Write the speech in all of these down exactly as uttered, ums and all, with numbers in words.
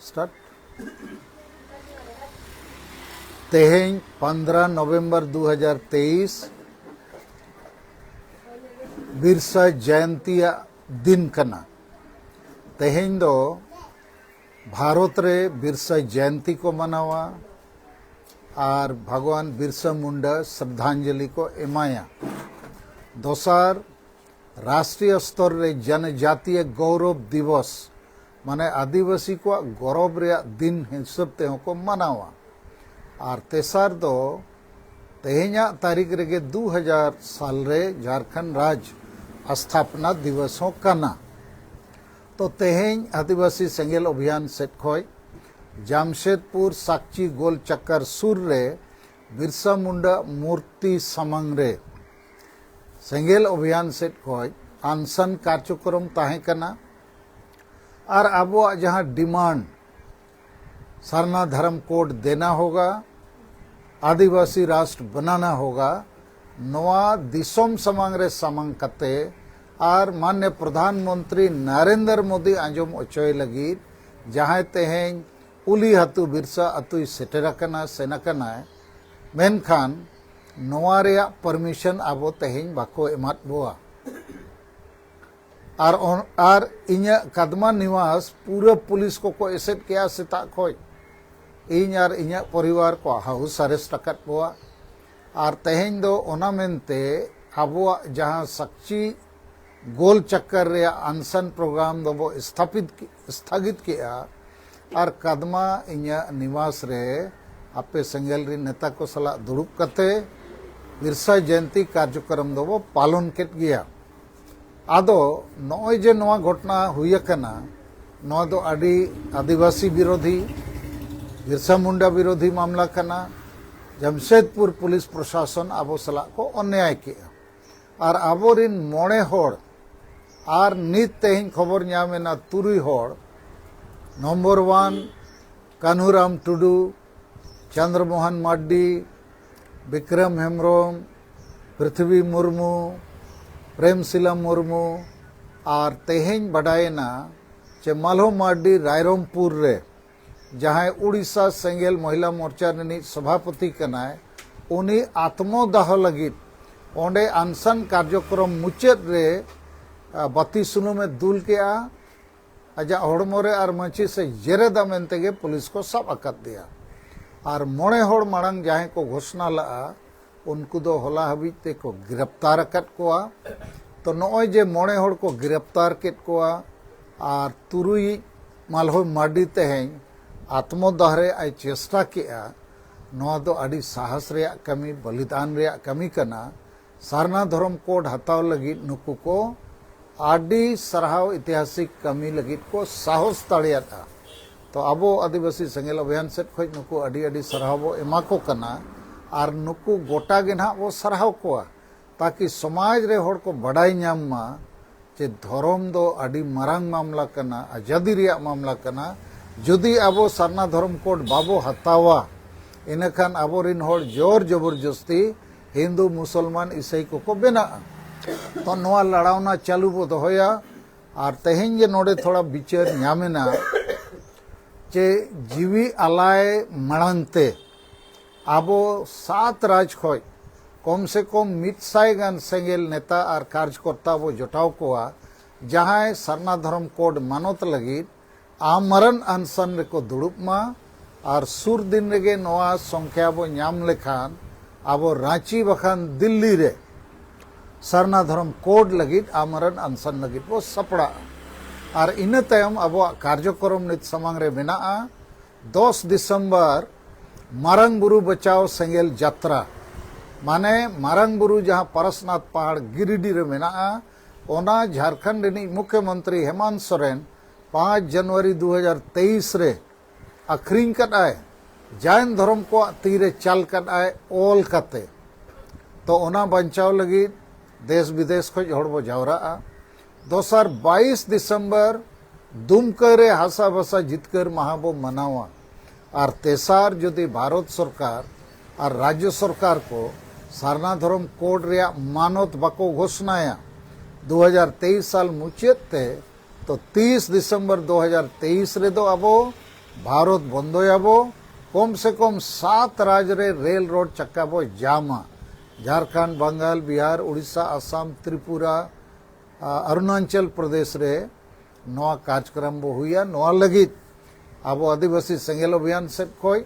Start. ᱛᱮᱦᱮᱧ ᱯᱚᱱᱫᱽᱨᱚ November ᱫᱩ ᱦᱟᱡᱟᱨ ᱛᱮᱭᱤᱥ ᱵᱤᱨᱥᱟ ᱡᱚᱭᱚᱱᱛᱤᱭᱟᱜ ᱫᱤᱱ ᱠᱟᱱᱟ᱾ ᱛᱮᱦᱮᱧ ᱫᱚ ᱵᱷᱟᱨᱚᱛ ᱨᱮ ᱵᱤᱨᱥᱟ ᱡᱚᱭᱚᱱᱛᱤ ᱠᱚ ᱢᱟᱱᱟᱣᱟ ᱟᱨ ᱵᱷᱟᱜᱽᱣᱟᱱ ᱵᱤᱨᱥᱟ ᱢᱩᱱᱰᱟ ᱥᱨᱟᱫᱷᱟᱧᱡᱚᱞᱤ ᱠᱚ ᱮᱢᱟᱭᱟ᱾ ᱫᱚᱥᱟᱨ, ᱨᱟᱥᱴᱨᱤᱭᱚ ᱥᱛᱚᱨ ᱨᱮ ᱡᱚᱱᱡᱟᱛᱤᱭᱚ ᱜᱚᱣᱨᱚᱵ ᱫᱤᱵᱚᱥ, ᱢᱟᱱᱮ ᱟᱹᱫᱤᱵᱟᱹᱥᱤ ᱠᱚᱣᱟᱜ ᱜᱚᱨᱚᱵ ᱨᱮᱭᱟᱜ ᱫᱤᱱ ᱦᱤᱥᱟᱹᱵ ᱛᱮᱦᱚᱸ ᱠᱚ ᱢᱟᱱᱟᱣᱟ᱾ ᱟᱨ ᱛᱮᱥᱟᱨ ᱫᱚ ᱛᱮᱦᱮᱧᱟᱜ ᱛᱟᱹᱨᱤᱠᱷ ᱨᱮᱜᱮ ᱫᱩ ᱦᱟᱡᱟᱨ ᱥᱟᱞ ᱨᱮ ᱡᱷᱟᱲᱠᱷᱚᱸᱰ ᱨᱟᱡᱽ ᱥᱛᱷᱟᱯᱱᱟ ᱫᱤᱵᱚᱥ ᱦᱚᱸ ᱠᱟᱱᱟ᱾ ᱛᱚ ᱛᱮᱦᱮᱧ ᱟᱹᱫᱤᱵᱟᱹᱥᱤ ᱥᱮᱸᱜᱮᱞ ᱚᱵᱷᱤᱭᱟᱱ ᱥᱮᱫ ᱠᱷᱚᱱ ᱡᱟᱢᱥᱮᱫᱽᱯᱩᱨ ᱥᱟᱠᱪᱤ ᱜᱳᱞ ᱪᱟᱠᱠᱚᱨ ᱥᱩᱨ ᱨᱮ ᱵᱤᱨᱥᱟ ᱢᱩᱱᱰᱟ ᱢᱩᱨᱛᱤ ᱥᱟᱢᱟᱝ ᱨᱮ ᱥᱮᱸᱜᱮᱞ ᱚᱵᱷᱤᱭᱟᱱ ᱥᱮᱫ ᱠᱷᱚᱱ ᱟᱱᱥᱟᱱ ᱠᱟᱨᱡᱚᱠᱨᱚᱢ ᱛᱟᱦᱮᱸ ᱠᱟᱱᱟ᱾ ᱟᱨ ᱟᱵᱚᱣᱟᱜ ᱡᱟᱦᱟᱸ ᱰᱤᱢᱟᱱᱰ, ᱥᱟᱨᱱᱟ ᱫᱷᱚᱨᱚᱢ ᱠᱳᱰ ᱫᱮᱱᱟ ᱦᱳᱜᱟ, ᱟᱹᱫᱤᱵᱟᱹᱥᱤ ᱨᱟᱥᱴᱨ ᱵᱟᱱᱟᱱᱟ ᱦᱳᱜᱟ, ᱱᱚᱣᱟ ᱫᱤᱥᱚᱢ ᱥᱟᱢᱟᱝ ᱨᱮ ᱥᱟᱢᱟᱝ ᱠᱟᱛᱮ ᱟᱨ ᱢᱟᱱᱱᱤᱭᱚ ᱯᱨᱚᱫᱷᱟᱱ ᱢᱚᱱᱛᱨᱤ ᱱᱟᱨᱮᱱᱫᱨᱚ ᱢᱳᱫᱤ ᱟᱸᱡᱚᱢ ᱚᱪᱚᱭ ᱞᱟᱹᱜᱤᱫ, ᱡᱟᱦᱟᱸᱭ ᱛᱮᱦᱮᱧ ᱩᱞᱤ ᱦᱟᱹᱛᱩ ᱵᱤᱨᱥᱟ ᱟᱹᱛᱩᱭ ᱥᱮᱴᱮᱨ ᱟᱠᱟᱱᱟ, ᱥᱮᱱ ᱟᱠᱟᱱᱟᱭ, ᱢᱮᱱᱠᱷᱟᱱ ᱱᱚᱣᱟ ᱨᱮᱭᱟᱜ ᱯᱟᱨᱢᱤᱥᱚᱱ ᱟᱵᱚ ᱛᱮᱦᱮᱧ ᱵᱟᱠᱚ ᱮᱢᱟᱫ ᱵᱚᱣᱟ᱾ ᱟᱨ ᱚᱱ-, ᱟᱨ ᱤᱧᱟᱹᱜ ᱠᱟᱫᱢᱟ ᱱᱤᱣᱟᱥ ᱯᱩᱨᱟᱹ ᱯᱩᱞᱤᱥ ᱠᱚᱠᱚ ᱮᱥᱮᱫ ᱠᱮᱜᱼᱟ ᱥᱮᱛᱟᱜ ᱠᱷᱚᱱ᱾ ᱤᱧ ᱟᱨ ᱤᱧᱟᱹᱜ ᱯᱚᱨᱤᱵᱟᱨ ᱠᱚ ᱦᱟᱣᱩᱥ ᱟᱨᱮᱥᱴ ᱟᱠᱟᱫ ᱠᱚᱣᱟ᱾ ᱟᱨ ᱛᱮᱦᱮᱧ ᱫᱚ ᱚᱱᱟ ᱢᱮᱱᱛᱮ ᱟᱵᱚᱣᱟᱜ ᱡᱟᱦᱟᱸ ᱥᱟᱠᱪᱤ ᱜᱳᱞ ᱪᱟᱠᱠᱚᱨ ᱨᱮᱭᱟᱜ ᱟᱱᱥᱟᱱ ᱯᱨᱳᱜᱨᱟᱢ ᱫᱚᱵᱚ ᱥᱛᱷᱟᱯᱤᱛ ᱠᱮ-, ᱥᱛᱷᱟᱜᱤᱛ ᱠᱮᱜᱼᱟ᱾ ᱟᱨ ᱠᱟᱫᱢᱟ ᱤᱧᱟᱹᱜ ᱱᱤᱣᱟᱥ ᱨᱮ ᱟᱯᱮ ᱥᱮᱸᱜᱮᱞ ᱨᱮᱱ ᱱᱮᱛᱟ ᱠᱚ ᱥᱟᱞᱟᱜ ᱫᱩᱲᱩᱵ ᱠᱟᱛᱮ ᱵᱤᱨᱥᱟ ᱡᱚᱭᱚᱱᱛᱤ ᱠᱟᱨᱡᱚᱠᱨᱚᱢ ᱫᱚᱵᱚ ᱯᱟᱞᱚᱱ ᱠᱮᱫ ᱜᱮᱭᱟ᱾ ᱟᱫᱚ ᱱᱚᱜᱼᱚᱭ ᱡᱮ ᱱᱚᱣᱟ ᱜᱷᱚᱴᱚᱱᱟ ᱦᱩᱭ ᱟᱠᱟᱱᱟ, ᱱᱚᱣᱟ ᱫᱚ ᱟᱹᱰᱤ ᱟᱹᱫᱤᱵᱟᱹᱥᱤ ᱵᱤᱨᱳᱫᱷᱤ, ᱵᱤᱨᱥᱟ ᱢᱩᱱᱰᱟ ᱵᱤᱨᱳᱫᱷᱤ ᱢᱟᱢᱞᱟ ᱠᱟᱱᱟ᱾ ᱡᱟᱢᱥᱮᱫᱽᱯᱩᱨ ᱯᱩᱞᱤᱥ ᱯᱨᱚᱥᱟᱥᱚᱱ ᱟᱵᱚ ᱥᱟᱞᱟᱜ ᱠᱚ ᱚᱱᱱᱭᱟᱭ ᱠᱮᱜᱼᱟ᱾ ᱟᱨ ᱟᱵᱚᱨᱤᱱ ᱢᱚᱬᱮ ᱦᱚᱲ ᱟᱨ ᱱᱤᱛ ᱛᱮᱦᱮᱧ ᱠᱷᱚᱵᱚᱨ ᱧᱟᱢ ᱮᱱᱟ ᱛᱩᱨᱩᱭ ᱦᱚᱲ, ᱱᱚᱢᱵᱚᱨ ᱚᱣᱟᱱ ᱠᱟᱹᱱᱦᱩᱨᱟᱢ ᱴᱩᱰᱩ, ᱪᱚᱱᱫᱨᱚᱢᱳᱦᱚᱱ ᱢᱟᱨᱰᱤ, ᱵᱤᱠᱨᱚᱢ ᱦᱮᱢᱵᱨᱚᱢ, ᱯᱨᱤᱛᱷᱤᱵᱤ ᱢᱩᱨᱢᱩ, ᱯᱨᱮᱢᱥᱤᱞᱟ ᱢᱩᱨᱢᱩ, ᱟᱨ ᱛᱮᱦᱮᱧ ᱵᱟᱰᱟᱭᱮᱱᱟ ᱪᱮ ᱢᱟᱞᱦᱚ ᱢᱟᱨᱰᱤ ᱨᱟᱭᱨᱚᱝᱯᱩᱨ ᱨᱮ ᱡᱟᱦᱟᱸᱭ ᱩᱲᱤᱥᱥᱟ ᱥᱮᱸᱜᱮᱞ ᱢᱚᱦᱤᱞᱟ ᱢᱳᱨᱪᱟ ᱨᱤᱱᱤᱡ ᱥᱚᱵᱷᱟᱯᱚᱛᱤ ᱠᱟᱱᱟᱭ, ᱩᱱᱤ ᱟᱛᱢᱚᱫᱟᱦᱚ ᱞᱟᱹᱜᱤᱫ ᱚᱸᱰᱮ ᱟᱱᱥᱟᱱ ᱠᱟᱨᱡᱚᱠᱨᱚᱢ ᱢᱩᱪᱟᱹᱫ ᱨᱮ, ᱟ, ᱵᱟᱹᱛᱤ ᱥᱩᱱᱩᱢᱮ ᱫᱩᱞ ᱠᱮᱜᱼᱟ ᱟᱡᱟᱜ ᱦᱚᱲᱢᱚ ᱨᱮ ᱟᱨ ᱢᱟᱹᱪᱤ ᱥᱮ ᱡᱮᱨᱮᱫᱟ ᱢᱮᱱᱛᱮ ᱜᱮ ᱯᱩᱞᱤᱥ ᱠᱚ ᱥᱟᱵ ᱟᱠᱟᱫ ᱫᱮᱭᱟ᱾ ᱟᱨ ᱢᱚᱬᱮ ᱦᱚᱲ ᱢᱟᱲᱟᱝ ᱡᱟᱦᱟᱸᱭ ᱠᱚ ᱜᱷᱳᱥᱱᱟ ᱞᱟᱜᱼᱟ, ᱩᱱᱠᱩ ᱫᱚ ᱦᱚᱞᱟ ᱦᱟᱹᱵᱤᱡ ᱛᱮᱠᱚ ᱜᱨᱮᱯᱛᱟᱨ ᱟᱠᱟᱫ ᱠᱚᱣᱟ᱾ ᱛᱚ, ᱱᱚᱜᱼᱚᱭ ᱡᱮ ᱢᱚᱬᱮ ᱦᱚᱲ ᱠᱚ ᱜᱨᱮᱯᱛᱟᱨ ᱠᱮᱫ ᱠᱚᱣᱟ ᱟᱨ ᱛᱩᱨᱩᱭᱤᱡ ᱢᱟᱞᱦᱚ ᱢᱟᱨᱰᱤ ᱛᱮᱦᱮᱧ ᱟᱛᱢᱚᱫᱟᱦ ᱨᱮ ᱟᱭ ᱪᱮᱥᱴᱟ ᱠᱮᱜᱼᱟ, ᱱᱚᱣᱟ ᱫᱚ ᱟᱹᱰᱤ ᱥᱟᱦᱟᱥ ᱨᱮᱭᱟᱜ ᱠᱟᱹᱢᱤ, ᱵᱚᱞᱤᱫᱟᱱ ᱨᱮᱭᱟᱜ ᱠᱟᱹᱢᱤ ᱠᱟᱱᱟ᱾ ᱥᱟᱨᱱᱟ ᱫᱷᱚᱨᱚᱢ ᱠᱳᱰ ᱦᱟᱛᱟᱣ ᱞᱟᱹᱜᱤᱫ ᱱᱩᱠᱩ ᱠᱚ ᱟᱹᱰᱤ ᱥᱟᱨᱦᱟᱣ, ᱤᱛᱤᱦᱟᱥᱤᱠ ᱠᱟᱹᱢᱤ ᱞᱟᱹᱜᱤᱫ ᱠᱚ ᱥᱟᱦᱚᱥ ᱫᱟᱲᱮᱭᱟᱫᱼᱟ᱾ ᱛᱚ, ᱟᱵᱚ ᱟᱹᱫᱤᱵᱟᱹᱥᱤ ᱥᱮᱸᱜᱮᱞ ᱚᱵᱷᱤᱭᱟᱱ ᱥᱮᱫ ᱠᱷᱚᱱ ᱱᱩᱠᱩ ᱟᱹᱰᱤ ᱟᱹᱰᱤ ᱥᱟᱨᱦᱟᱣ ᱵᱚ ᱮᱢᱟ ᱠᱚ ᱠᱟᱱᱟ᱾ ᱟᱨ ᱱᱩᱠᱩ ᱜᱚᱴᱟ ᱜᱮ ᱱᱟᱦᱟᱜ ᱵᱚ ᱥᱟᱨᱦᱟᱣ ᱠᱚᱣᱟ, ᱛᱟᱠᱤ ᱥᱚᱢᱟᱡᱽ ᱨᱮ ᱦᱚᱲ ᱠᱚ ᱵᱟᱰᱟᱭ ᱧᱟᱢ ᱢᱟ ᱡᱮ ᱫᱷᱚᱨᱚᱢ ᱫᱚ ᱟᱹᱰᱤ ᱢᱟᱨᱟᱝ ᱢᱟᱢᱞᱟ ᱠᱟᱱᱟ, ᱟᱡᱟᱫᱤ ᱨᱮᱭᱟᱜ ᱢᱟᱢᱞᱟ ᱠᱟᱱᱟ᱾ ᱡᱩᱫᱤ ᱟᱵᱚ ᱥᱟᱨᱱᱟ ᱫᱷᱚᱨᱚᱢ ᱠᱳᱰ ᱵᱟᱵᱚ ᱦᱟᱛᱟᱣᱟ, ᱤᱱᱟᱹᱠᱷᱟᱱ ᱟᱵᱚᱨᱤᱱ ᱦᱚᱲ ᱡᱳᱨ ᱡᱚᱵᱚᱨᱡᱚᱥᱛᱤ ᱦᱤᱱᱫᱩ, ᱢᱩᱥᱚᱞᱢᱟᱱ, ᱤᱥᱟᱹᱭ ᱠᱚᱠᱚ ᱵᱮᱱᱟᱜᱼᱟ᱾ ᱛᱚ, ᱱᱚᱣᱟ ᱞᱟᱲᱟᱣᱱᱟ ᱪᱟᱹᱞᱩ ᱵᱚ ᱫᱚᱦᱚᱭᱟ᱾ ᱟᱨ ᱛᱮᱦᱮᱧ ᱜᱮ ᱱᱚᱰᱮ ᱛᱷᱚᱲᱟ ᱵᱤᱪᱟᱹᱨ ᱧᱟᱢᱮᱱᱟ ᱡᱮ ᱡᱤᱣᱤ ᱟᱞᱟᱭ ᱢᱟᱲᱟᱝ ᱛᱮ ᱟᱵᱚ ᱥᱟᱛ ᱨᱟᱡᱽ ᱠᱷᱚᱡ ᱠᱚᱢ ᱥᱮ ᱠᱚᱢ ᱢᱤᱫ ᱥᱟᱭ ᱜᱟᱱ ᱥᱮᱸᱜᱮᱞ ᱱᱮᱛᱟ ᱟᱨ ᱠᱟᱨᱡᱽᱠᱚᱨᱛᱟ ᱵᱚ ᱡᱚᱴᱟᱣ ᱠᱚᱣᱟ, ᱡᱟᱦᱟᱸᱭ ᱥᱟᱨᱱᱟ ᱫᱷᱚᱨᱚᱢ ᱠᱳᱰ ᱢᱟᱱᱚᱛ ᱞᱟᱹᱜᱤᱫ ᱟᱢᱨᱚᱱ ᱟᱱᱥᱟᱱ ᱨᱮᱠᱚ ᱫᱩᱲᱩᱵ ᱢᱟ᱾ ᱟᱨ ᱥᱩᱨ ᱫᱤᱱ ᱨᱮᱜᱮ ᱱᱚᱣᱟ ᱥᱚᱝᱠᱷᱭᱟ ᱵᱚ ᱧᱟᱢ ᱞᱮᱠᱷᱟᱱ ᱟᱵᱚ ᱨᱟᱸᱪᱤ ᱵᱟᱠᱷᱟᱱ ᱫᱤᱞᱞᱤ ᱨᱮ ᱥᱟᱨᱱᱟ ᱫᱷᱚᱨᱚᱢ ᱠᱳᱰ ᱞᱟᱹᱜᱤᱫ ᱟᱢᱨᱚᱱ ᱟᱱᱥᱟᱱ ᱞᱟᱹᱜᱤᱫ ᱵᱚ ᱥᱟᱯᱲᱟᱜᱼᱟ᱾ ᱟᱨ ᱤᱱᱟᱹ ᱛᱟᱭᱚᱢ ᱟᱵᱚᱣᱟᱜ ᱠᱟᱨᱡᱚᱠᱨᱚᱢ ᱱᱤᱛ ᱥᱟᱢᱟᱝ ᱨᱮ ᱢᱮᱱᱟᱜᱼᱟ, ᱫᱚᱥ ᱰᱤᱥᱮᱢᱵᱚᱨ ᱢᱟᱨᱟᱝ ᱵᱩᱨᱩ ᱵᱟᱪᱟᱣ ᱥᱮᱸᱜᱮᱞ ᱡᱟᱛᱨᱟ, ᱢᱟᱱᱮ ᱢᱟᱨᱟᱝ ᱵᱩᱨᱩ ᱡᱟᱦᱟᱸ ᱯᱟᱨᱟᱥᱱᱟᱛᱷ ᱯᱟᱦᱟᱲ ᱜᱤᱨᱤᱰᱤ ᱨᱮ ᱢᱮᱱᱟᱜᱼᱟ, ᱚᱱᱟ ᱡᱷᱟᱲᱠᱷᱚᱸᱰ ᱨᱤᱱᱤᱡ ᱢᱩᱠᱷᱭᱚᱢᱚᱱᱛᱨᱤ ᱦᱮᱢᱟᱱᱛ ᱥᱚᱨᱮᱱ ᱯᱟᱸᱪ ᱡᱟᱱᱩᱣᱟᱨᱤ ᱫᱩ ᱦᱟᱡᱟᱨ ᱛᱮᱭᱤᱥ ᱨᱮ ᱟᱹᱠᱷᱨᱤᱧ ᱠᱟᱫ ᱟᱭ, ᱡᱟᱭᱱ ᱫᱷᱚᱨᱚᱢ ᱠᱚᱣᱟᱜ ᱛᱤᱨᱮ ᱪᱟᱞ ᱠᱟᱫ ᱟᱭ ᱚᱞ ᱠᱟᱛᱮ᱾ ᱛᱚ, ᱚᱱᱟ ᱵᱟᱧᱪᱟᱣ ᱞᱟᱹᱜᱤᱫ ᱫᱮᱥ ᱵᱤᱫᱮᱥ ᱠᱷᱚᱡ ᱦᱚᱲ ᱵᱚ ᱡᱟᱣᱨᱟᱜᱼᱟ᱾ ᱫᱚᱥᱟᱨ ᱵᱟᱭᱤᱥ ᱰᱤᱥᱮᱢᱵᱚᱨ ᱫᱩᱢᱠᱟᱹ ᱨᱮ ᱦᱟᱥᱟ ᱵᱷᱟᱥᱟ ᱡᱤᱛᱠᱟᱹᱨ ᱢᱟᱦᱟ ᱵᱚ ᱢᱟᱱᱟᱣᱟ᱾ ᱟᱨ ᱛᱮᱥᱟᱨ ᱡᱩᱫᱤ ᱵᱷᱟᱨᱚᱛ ᱥᱚᱨᱠᱟᱨ ᱟᱨ ᱨᱟᱡᱽᱡᱚ ᱥᱚᱨᱠᱟᱨ ᱠᱚ ᱥᱟᱨᱱᱟ ᱫᱷᱚᱨᱚᱢ ᱠᱳᱰ ᱨᱮᱭᱟᱜ ᱢᱟᱱᱚᱛ ᱵᱟᱠᱚ ᱜᱷᱳᱥᱱᱟᱭᱟ ᱫᱩ ᱦᱟᱡᱟᱨ ᱛᱮᱭᱤᱥ ᱥᱟᱞ ᱢᱩᱪᱟᱹᱫ ᱛᱮ, ᱛᱚ ᱛᱤᱥ ᱰᱤᱥᱮᱢᱵᱚᱨ ᱫᱩ ᱦᱟᱡᱟᱨ ᱛᱮᱭᱤᱥ ᱨᱮᱫᱚ ᱟᱵᱚ ᱵᱷᱟᱨᱚᱛ ᱵᱚᱱᱫᱚᱭᱟᱵᱚ᱾ ᱠᱚᱢ ᱥᱮ ᱠᱚᱢ ᱥᱟᱛ ᱨᱟᱡᱽ ᱨᱮ ᱨᱮᱞ ᱨᱳᱰ ᱪᱟᱠᱟ ᱵᱚ ᱡᱟᱢᱟ᱾ ᱡᱷᱟᱲᱠᱷᱚᱸᱰ, ᱵᱟᱝᱜᱟᱞ, ᱵᱤᱦᱟᱨ, ᱩᱲᱤᱥᱥᱟ, ᱟᱥᱟᱢ, ᱛᱨᱤᱯᱩᱨᱟ, ᱟ, ᱚᱨᱩᱱᱟᱪᱚᱞ ᱯᱨᱚᱫᱮᱥ ᱨᱮ ᱱᱚᱣᱟ ᱠᱟᱨᱡᱚᱠᱨᱚᱢ ᱵᱚ ᱦᱩᱭᱟ᱾ ᱱᱚᱣᱟ ᱞᱟᱹᱜᱤᱫ ᱟᱵᱚ ᱟᱹᱫᱤᱵᱟᱹᱥᱤ ᱥᱮᱸᱜᱮᱞ ᱚᱵᱷᱤᱭᱟᱱ ᱥᱮᱫ ᱠᱷᱚᱱ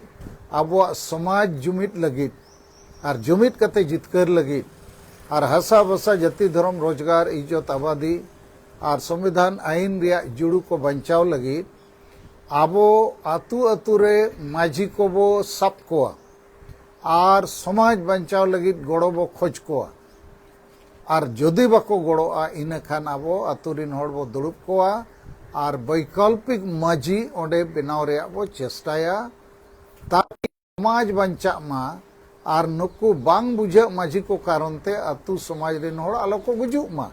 ᱟᱵᱚᱣᱟᱜ ᱥᱚᱢᱟᱡᱽ ᱡᱩᱢᱤᱫ ᱞᱟᱹᱜᱤᱫ ᱟᱨ ᱡᱩᱢᱤᱫ ᱠᱟᱛᱮ ᱡᱤᱛᱠᱟᱹᱨ ᱞᱟᱹᱜᱤᱫ ᱟᱨ ᱦᱟᱥᱟ ᱵᱷᱟᱥᱟ, ᱡᱟᱹᱛᱤ, ᱫᱷᱚᱨᱚᱢ, ᱨᱳᱡᱽᱜᱟᱨ, ᱤᱡᱽᱡᱚᱛ, ᱟᱵᱟᱫᱤ ᱟᱨ ᱥᱚᱝᱵᱤᱫᱷᱟᱱ ᱟᱹᱭᱤᱱ ᱨᱮᱭᱟᱜ ᱡᱩᱲᱩ ᱠᱚ ᱵᱟᱧᱪᱟᱣ ᱞᱟᱹᱜᱤᱫ ᱟᱵᱚ ᱟᱹᱛᱩ ᱟᱹᱛᱩ ᱨᱮ ᱢᱟᱹᱡᱷᱤ ᱠᱚᱵᱚ ᱥᱟᱵ ᱠᱚᱣᱟ ᱟᱨ ᱥᱚᱢᱟᱡᱽ ᱵᱟᱧᱪᱟᱣ ᱞᱟᱹᱜᱤᱫ ᱜᱚᱲᱚ ᱵᱚ ᱠᱷᱚᱡᱽ ᱠᱚᱣᱟ᱾ ᱟᱨ ᱡᱩᱫᱤ ᱵᱟᱠᱚ ᱜᱚᱲᱚᱜᱼᱟ, ᱤᱱᱟᱹ ᱠᱷᱟᱱ ᱟᱵᱚ ᱟᱹᱛᱩ ᱨᱤᱱ ᱦᱚᱲ ᱵᱚ ᱫᱩᱲᱩᱵ ᱠᱚᱣᱟ ᱟᱨ ᱵᱳᱭᱠᱚᱞᱯᱤᱠ ᱢᱟᱹᱡᱷᱤ ᱚᱸᱰᱮ ᱵᱮᱱᱟᱣ ᱨᱮᱭᱟᱜ ᱵᱚ ᱪᱮᱥᱴᱟᱭᱟ, ᱛᱟᱠᱤ ᱥᱚᱢᱟᱡᱽ ᱵᱟᱧᱪᱟᱜ ᱢᱟ᱾ ᱟᱨ ᱱᱩᱠᱩ ᱵᱟᱝ ᱵᱩᱡᱷᱟᱹᱜ ᱢᱟᱹᱡᱷᱤ ᱠᱚ ᱠᱟᱨᱚᱱ ᱛᱮ ᱟᱹᱛᱩ ᱥᱚᱢᱟᱡᱽ ᱨᱤᱱ ᱦᱚᱲ ᱟᱞᱚ ᱠᱚ ᱜᱩᱡᱩᱜ ᱢᱟ᱾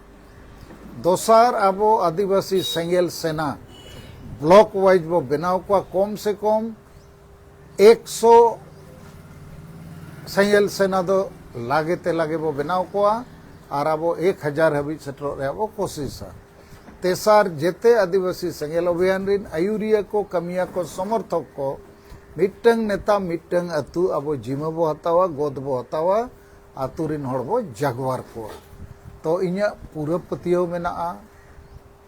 ᱫᱚᱥᱟᱨ, ᱟᱵᱚ ᱟᱹᱫᱤᱵᱟᱹᱥᱤ ᱥᱮᱸᱜᱮᱞ ᱥᱮᱱᱟ ᱵᱞᱚᱠ ᱣᱟᱭᱤᱡ ᱵᱚ ᱵᱮᱱᱟᱣ ᱠᱚᱣᱟ, ᱠᱚᱢ ᱥᱮ ᱠᱚᱢ ᱮᱠᱥᱚ ᱥᱮᱸᱜᱮᱞ ᱥᱮᱱᱟ ᱫᱚ ᱞᱟᱜᱮ ᱛᱮ ᱞᱟᱜᱮ ᱵᱚ ᱵᱮᱱᱟᱣ ᱠᱚᱣᱟ ᱟᱨ ᱟᱵᱚ ᱮᱠ ᱦᱟᱡᱟᱨ ᱦᱟᱹᱵᱤᱡ ᱥᱮᱴᱮᱨᱚᱜ ᱨᱮᱭᱟᱜ ᱵᱚ ᱠᱳᱥᱤᱥᱟ᱾ ᱛᱮᱥᱟᱨ, ᱡᱮᱛᱮ ᱟᱹᱫᱤᱵᱟᱹᱥᱤ ᱥᱮᱸᱜᱮᱞ ᱚᱵᱷᱤᱭᱟᱱ ᱨᱤᱱ ᱟᱹᱭᱩᱨᱤᱭᱟᱹ ᱠᱚ, ᱠᱟᱹᱢᱤᱭᱟᱹ ᱠᱚ, ᱥᱚᱢᱚᱨᱛᱷᱚᱠ ᱠᱚ, ᱢᱤᱫᱴᱟᱝ ᱱᱮᱛᱟ, ᱢᱤᱫᱴᱟᱝ ᱟᱹᱛᱩ ᱟᱵᱚ ᱡᱤᱢᱟᱹ ᱵᱚ ᱦᱟᱛᱟᱣᱟ, ᱜᱚᱫ ᱵᱚ ᱦᱟᱛᱟᱣᱟ, ᱟᱹᱛᱩ ᱨᱤᱱ ᱦᱚᱲ ᱵᱚ ᱡᱟᱜᱣᱟᱨ ᱠᱚᱣᱟ᱾ ᱛᱚ ᱤᱧᱟᱹᱜ ᱯᱩᱨᱟᱹ ᱯᱟᱹᱛᱭᱟᱹᱣ ᱢᱮᱱᱟᱜᱼᱟ,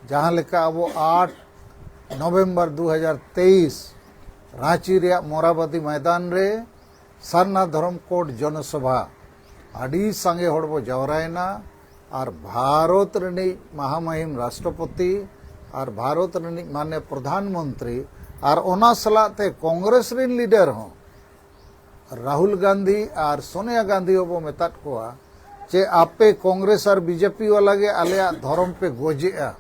ᱡᱟᱦᱟᱸ ᱞᱮᱠᱟ ᱟᱵᱚ ᱟᱴ ᱱᱚᱵᱷᱮᱢᱵᱚᱨ ᱫᱩ ᱦᱟᱡᱟᱨ ᱛᱮᱭᱤᱥ ᱨᱟᱸᱪᱤ ᱨᱮᱭᱟᱜ ᱢᱚᱨᱟᱵᱟᱫᱤ ᱢᱚᱭᱫᱟᱱ ᱨᱮ ᱥᱟᱨᱱᱟ ᱫᱷᱚᱨᱚᱢ ᱠᱳᱰ ᱡᱚᱱᱚᱥᱚᱵᱷᱟ ᱟᱹᱰᱤ ᱥᱟᱸᱜᱮ ᱦᱚᱲ ᱵᱚ ᱡᱟᱣᱨᱟᱭᱮᱱᱟ ᱟᱨ ᱵᱷᱟᱨᱚᱛ ᱨᱤᱱᱤᱡ ᱢᱟᱦᱟᱢᱟᱦᱤᱢ ᱨᱟᱥᱴᱨᱚᱯᱚᱛᱤ ᱟᱨ ᱵᱷᱟᱨᱚᱛ ᱨᱤᱱᱤᱡ ᱢᱟᱱᱭᱚ ᱯᱨᱚᱫᱷᱟᱱ ᱢᱚᱱᱛᱨᱤ ᱟᱨ ᱚᱱᱟ ᱥᱟᱞᱟᱜ ᱛᱮ ᱠᱚᱝᱜᱨᱮᱥ ᱨᱤᱱ ᱞᱤᱰᱟᱨ ᱦᱚᱸ ᱨᱟᱦᱩᱞ ᱜᱟᱱᱫᱷᱤ ᱟᱨ ᱥᱳᱱᱤᱭᱟ ᱜᱟᱱᱫᱷᱤ ᱦᱚᱸᱵᱚ ᱢᱮᱛᱟᱫ ᱠᱚᱣᱟ ᱡᱮ ᱟᱯᱮ ᱠᱚᱝᱜᱨᱮᱥ ᱟᱨ ᱵᱤᱡᱮᱯᱤ ᱵᱟᱞᱟ ᱜᱮ ᱟᱞᱮᱭᱟᱜ ᱫᱷᱚᱨᱚᱢ ᱯᱮ ᱜᱚᱡᱮᱜᱼᱟ᱾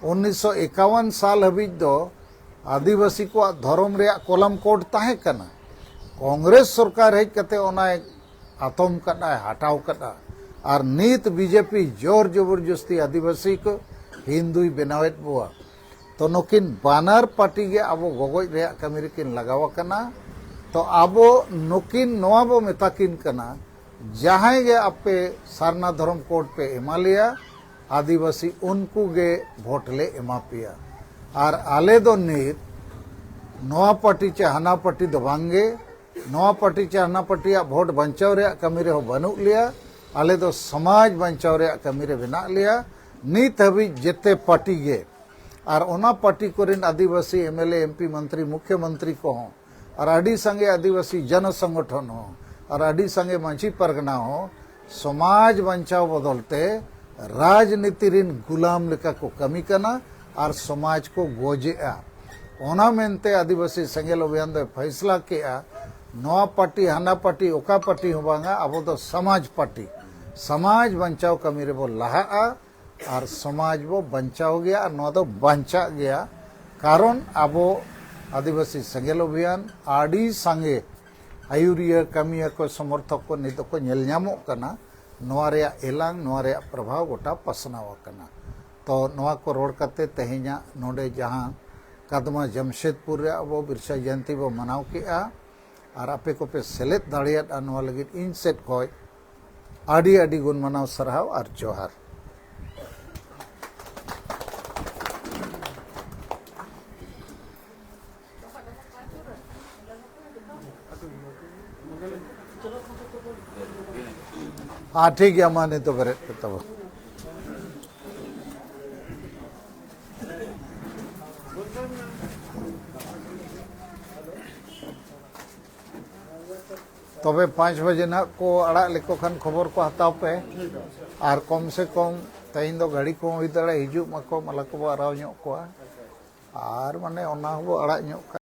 ᱩᱱᱤᱥᱥᱚ ᱮᱠᱟᱣᱟᱱ ᱥᱟᱞ ᱦᱟᱹᱵᱤᱡ ᱫᱚ ᱟᱹᱫᱤᱵᱟᱹᱥᱤ ᱠᱚᱣᱟᱜ ᱫᱷᱚᱨᱚᱢ ᱨᱮᱭᱟᱜ ᱠᱚᱞᱟᱢ ᱠᱳᱰ ᱛᱟᱦᱮᱸ ᱠᱟᱱᱟ᱾ ᱠᱚᱝᱜᱨᱮᱥ ᱥᱚᱨᱠᱟᱨ ᱦᱮᱡ ᱠᱟᱛᱮ ᱚᱱᱟᱭ ᱟᱛᱚᱢ ᱠᱟᱫᱼᱟᱭ, ᱦᱟᱴᱟᱣ ᱠᱟᱫᱼᱟ᱾ ᱟᱨ ᱱᱤᱛ ᱵᱤᱡᱮᱯᱤ ᱡᱳᱨ ᱡᱚᱵᱚᱨᱡᱚᱥᱛᱤ ᱟᱹᱫᱤᱵᱟᱹᱥᱤ ᱠᱚ ᱦᱤᱱᱫᱩᱭ ᱵᱮᱱᱟᱣᱮᱫ ᱵᱚᱣᱟ᱾ ᱛᱚ ᱱᱩᱠᱤᱱ ᱵᱟᱱᱟᱨ ᱯᱟᱨᱴᱤ ᱜᱮ ᱟᱵᱚ ᱜᱚᱜᱚᱡ ᱨᱮᱭᱟᱜ ᱠᱟᱹᱢᱤ ᱨᱮᱠᱤᱱ ᱞᱟᱜᱟᱣ ᱟᱠᱟᱱᱟ᱾ ᱛᱚ ᱟᱵᱚ ᱱᱩᱠᱤᱱ ᱱᱚᱣᱟ ᱵᱚ ᱢᱮᱛᱟ ᱠᱤᱱ ᱠᱟᱱᱟ, ᱡᱟᱦᱟᱸᱭ ᱜᱮ ᱟᱯᱮ ᱥᱟᱨᱱᱟ ᱫᱷᱚᱨᱚᱢ ᱠᱳᱰ ᱯᱮ ᱮᱢᱟ ᱞᱮᱭᱟ, ᱟᱹᱫᱤᱵᱟᱹᱥᱤ ᱩᱱᱠᱩ ᱜᱮ ᱵᱷᱳᱴ ᱞᱮ ᱮᱢᱟ ᱯᱮᱭᱟ᱾ ᱟᱨ ᱟᱞᱮ ᱫᱚ ᱱᱤᱛ ᱱᱚᱣᱟ ᱯᱟᱨᱴᱤ ᱪᱮ ᱦᱟᱱᱟ ᱯᱟᱨᱴᱤ ᱫᱚ ᱵᱟᱝᱜᱮ, ᱱᱚᱣᱟ ᱯᱟᱨᱴᱤ ᱪᱮ ᱦᱟᱱᱟ ᱯᱟᱨᱴᱤᱭᱟᱜ ᱵᱷᱳᱴ ᱵᱟᱧᱪᱟᱣ ᱨᱮᱭᱟᱜ ᱠᱟᱹᱢᱤ ᱨᱮᱦᱚᱸ ᱵᱟᱹᱱᱩᱜ ᱞᱮᱭᱟ᱾ ᱟᱞᱮ ᱫᱚ ᱥᱚᱢᱟᱡᱽ ᱵᱟᱧᱪᱟᱣ ᱨᱮᱭᱟᱜ ᱠᱟᱹᱢᱤ ᱨᱮ ᱢᱮᱱᱟᱜ ᱞᱮᱭᱟ᱾ ᱱᱤᱛ ᱦᱟᱹᱵᱤᱡ ᱡᱮᱛᱮ ᱯᱟᱨᱴᱤ ᱜᱮ, ᱟᱨ ᱚᱱᱟ ᱯᱟᱨᱴᱤ ᱠᱚᱨᱮᱱ ᱟᱹᱫᱤᱵᱟᱹᱥᱤ M L A, M P, ᱢᱚᱱᱛᱨᱤ, ᱢᱩᱠᱷᱭᱚ ᱢᱚᱱᱛᱨᱤ ᱠᱚᱦᱚᱸ, ᱟᱨ ᱟᱹᱰᱤ ᱥᱟᱸᱜᱮ ᱟᱹᱫᱤᱵᱟᱹᱥᱤ ᱡᱚᱱᱚ ᱥᱚᱝᱜᱚᱴᱷᱚᱱ ᱦᱚᱸ, ᱟᱨ ᱟᱹᱰᱤ ᱥᱟᱸᱜᱮ ᱢᱟᱹᱡᱷᱤ ᱯᱟᱨᱜᱟᱱᱟ ᱦᱚᱸ ᱥᱚᱢᱟᱡᱽ ᱵᱟᱧᱪᱟᱣ ᱵᱚᱫᱚᱞ ᱛᱮ ᱨᱟᱡᱽᱱᱤᱛᱤ ᱨᱤᱱ ᱜᱩᱞᱟᱢ ᱞᱮᱠᱟ ᱠᱚ ᱠᱟᱹᱢᱤ ᱠᱟᱱᱟ ᱟᱨ ᱥᱚᱢᱟᱡᱽ ᱠᱚ ᱜᱚᱡᱮᱜᱼᱟ᱾ ᱚᱱᱟ ᱢᱮᱱᱛᱮ ᱟᱹᱫᱤᱵᱟᱹᱥᱤ ᱥᱮᱸᱜᱮᱞ ᱚᱵᱷᱤᱭᱟᱱ ᱫᱚᱭ ᱯᱷᱟᱭᱥᱞᱟ ᱠᱮᱜᱼᱟ, ᱱᱚᱣᱟ ᱯᱟᱨᱴᱤ ᱦᱟᱱᱟ ᱯᱟᱨᱴᱤ ᱚᱠᱟ ᱯᱟᱨᱴᱤ ᱦᱚᱸ ᱵᱟᱝᱟ, ᱟᱵᱚ ᱫᱚ ᱥᱚᱢᱟᱡᱽ ᱯᱟᱨᱴᱤ, ᱥᱚᱢᱟᱡᱽ ᱵᱟᱧᱪᱟᱣ ᱠᱟᱹᱢᱤ ᱨᱮᱵᱚ ᱞᱟᱦᱟᱜᱼᱟ᱾ ᱟᱨ ᱥᱚᱢᱟᱡᱽ ᱵᱚ ᱵᱟᱧᱪᱟᱣ ᱜᱮᱭᱟ ᱟᱨ ᱱᱚᱣᱟ ᱫᱚ ᱵᱟᱧᱪᱟᱜ ᱜᱮᱭᱟ᱾ ᱠᱟᱨᱚᱱ ᱟᱵᱚ ᱟᱹᱫᱤᱵᱟᱹᱥᱤ ᱥᱮᱸᱜᱮᱞ ᱚᱵᱷᱤᱭᱟᱱ ᱟᱹᱰᱤ ᱥᱟᱸᱜᱮ ᱟᱹᱭᱩᱨᱤᱭᱟᱹ, ᱠᱟᱹᱢᱤᱭᱟᱹ ᱠᱚ, ᱥᱚᱢᱚᱨᱛᱷᱚᱠ ᱠᱚ ᱱᱤᱛ ᱫᱚᱠᱚ ᱧᱮᱞ ᱧᱟᱢᱚᱜ ᱠᱟᱱᱟ᱾ ᱱᱚᱣᱟ ᱨᱮᱭᱟᱜ ᱮᱞᱟᱝ, ᱱᱚᱣᱟ ᱨᱮᱭᱟᱜ ᱯᱨᱚᱵᱷᱟᱣ ᱜᱚᱴᱟ ᱯᱟᱥᱱᱟᱣ ᱟᱠᱟᱱᱟ᱾ ᱛᱚ ᱱᱚᱣᱟ ᱠᱚ ᱨᱚᱲ ᱠᱟᱛᱮ ᱛᱮᱦᱮᱧᱟᱜ ᱱᱚᱰᱮ ᱡᱟᱦᱟᱸ ᱠᱟᱫᱢᱟ ᱡᱟᱢᱥᱮᱫᱽᱯᱩᱨ ᱨᱮ ᱟᱵᱚ ᱵᱤᱨᱥᱟ ᱡᱚᱭᱚᱱᱛᱤ ᱵᱚ ᱢᱟᱱᱟᱣ ᱠᱮᱜᱼᱟ ᱟᱨ ᱟᱯᱮ ᱠᱚᱯᱮ ᱥᱮᱞᱮᱫ ᱫᱟᱲᱮᱭᱟᱫᱼᱟ, ᱱᱚᱣᱟ ᱞᱟᱹᱜᱤᱫ ᱤᱧ ᱥᱮᱫ ᱠᱷᱚᱱ ᱟᱹᱰᱤ ᱟᱹᱰᱤ ᱜᱩᱱ ᱢᱟᱱᱟᱣ ᱥᱟᱨᱦᱟᱣ ᱟᱨ ᱡᱚᱦᱟᱨ᱾ ᱦᱮᱸ, ᱴᱷᱤᱠ ᱜᱮᱭᱟ, ᱢᱟ ᱱᱤᱛᱚᱜ ᱵᱮᱨᱮᱫ ᱯᱮ ᱛᱟᱵᱚ᱾ ᱛᱚᱵᱮ ᱯᱟᱸᱪ ᱵᱟᱡᱮ ᱱᱟᱦᱟᱜ ᱠᱚ ᱟᱲᱟᱜ ᱞᱮᱠᱚ ᱠᱷᱟᱱ ᱠᱷᱚᱵᱚᱨ ᱠᱚ ᱦᱟᱛᱟᱣ ᱯᱮ᱾ ᱟᱨ ᱠᱚᱢ ᱥᱮ ᱠᱚᱢ ᱛᱮᱦᱮᱧ ᱫᱚ ᱜᱟᱹᱰᱤ ᱠᱚᱦᱚᱸ ᱦᱩᱭ ᱫᱟᱲᱮᱭᱟᱜᱼᱟ, ᱦᱤᱡᱩᱜ ᱢᱟᱠᱚ, ᱢᱟᱞᱟ ᱠᱚᱵᱚ ᱟᱨᱟᱣ ᱧᱚᱜ ᱠᱚᱣᱟ᱾ ᱟᱨ ᱢᱟᱱᱮ ᱚᱱᱟ ᱦᱚᱸᱵᱚ ᱟᱲᱟᱜ ᱧᱚᱜ ᱠᱟᱜᱼᱟ᱾